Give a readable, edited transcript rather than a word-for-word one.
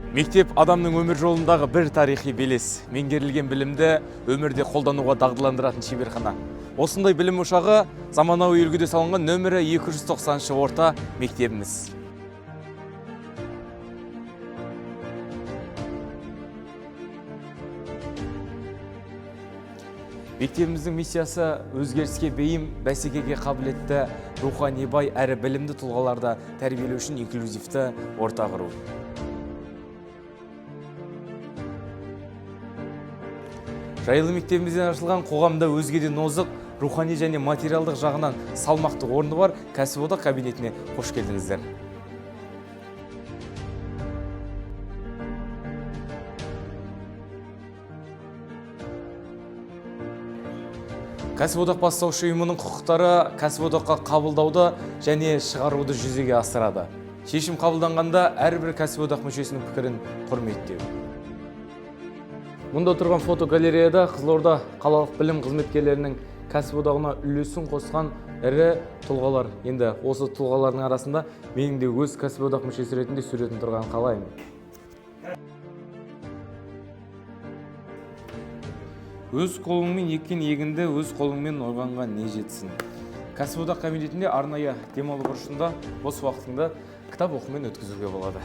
Мектеп – адамның өмір жолындағы бір тарихи белес, меңгерілген білімді өмірде қолдануға дағдыландыратын шеберхана. Осындай білім ошағы – заманауи үлгіде салынған нөмірі 290 орта мектебіміз. Мектебіміздің миссиясы – өзгеріске бейім, бәсекеге қабілетті, рухани бай әрі білімді тұлғаларды тәрбиелеу үшін инклюзивті орта құру. Жайлы мектебімізден ашылған қоғамда өзгеден озық, рухани және материалдық жағынан салмақты орны бар кәсіподақ кабинетіне қош келдіңіздер. Кәсіподақ бастаушы ұйымының құқықтары кәсіподаққа қабылдауды және шығаруды жүзеге асырады. Шешім қабылданғанда әрбір кәсіподақ мүшесінің пікірін құрметтеу. Мұнда тұрған фотогалереяда Қызылорда қалалық білім қызметкерлерінің кәсіподағына үлесін қосқан ірі тұлғалар. Енді осы тұлғалардың арасында менің де өз кәсіподақ мүшесі ретінде суретім тұрғанын қалаймын. Өз қолыңмен еккен егінді өз қолыңмен орғанға не жетсін? Кәсіподақ кабинетінде арнайы демалу бұрышында бос уақытыңды кітап оқумен өткізуге болады.